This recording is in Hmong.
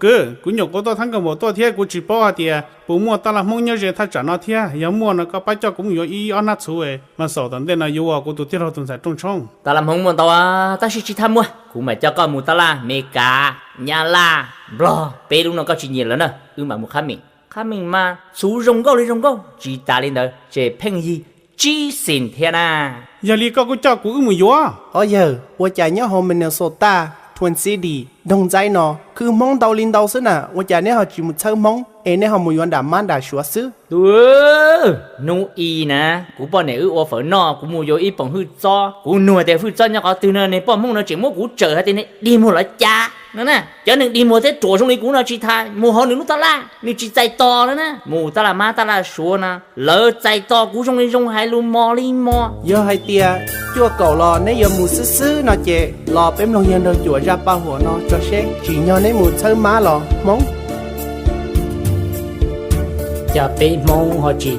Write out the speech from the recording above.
Kwv, kuv nyuam qhuav tuaj thab nkaus npaum tuaj thiab kuv tsis paub hais tias puas muaj taj laj Hmoob nyob ze thaj tsam no thiab. Yog muaj no koj pab coj kuv mus yuav ib ob hnab txhuv mas xaum tom ntej no yuav ua kuv tus tij laug tus ntxhais rooj tshoob. Taj laj Hmoob muaj ntau, tab sis tsis tau muaj. Kuv mam coj koj mus taj laj Meskas, Nyab Laj, Nplog, peb lub no koj tsis nyiam lawm na, wb mam mus Khab Meem. Khab Meem mas txhuv zoo nkauj li zoo nkauj, tsis tas li ntawd tseem pheej yig tsib xees thiab na. Yog li koj kuj coj kuv wb mus yuav. Ob yawg, ua cas nyob hauv Minnesota, Twin City, nroog ntxaib no khwv Hmoob ntau li ntau xwb na, ua cas neb ho tsis mus txhawb Hmoob es neb ho mus yuav nram mab nram suav xwb? Tus, hnub i na, kuv poj niam wb ua fawm noj, kuv mus yuav ib poom hwj txob, kuv nug tias hwj txob nyob qhov twg no, niag poj Hmoob no tseem muab kuv tsawm hais tias niag dig muag los cas no na. Cov neeg dig muag thiab ruam zoo li kuv no tsis tas, mus hauv nws lub taj laj nws tsis txais tos no na. Mus taj laj mab taj laj suav no lawv txais tos kuv zoo li zoo, hais lus mos li mos. Yog hais tias cuaj kaum los neb yuav mus xwb xwb no ces los peb mloog yawg nraug cuam zaj paj huam no tso seb tsim nyog neb mus txhawb mab los Hmoob. Cas peb Hmoob ho tsis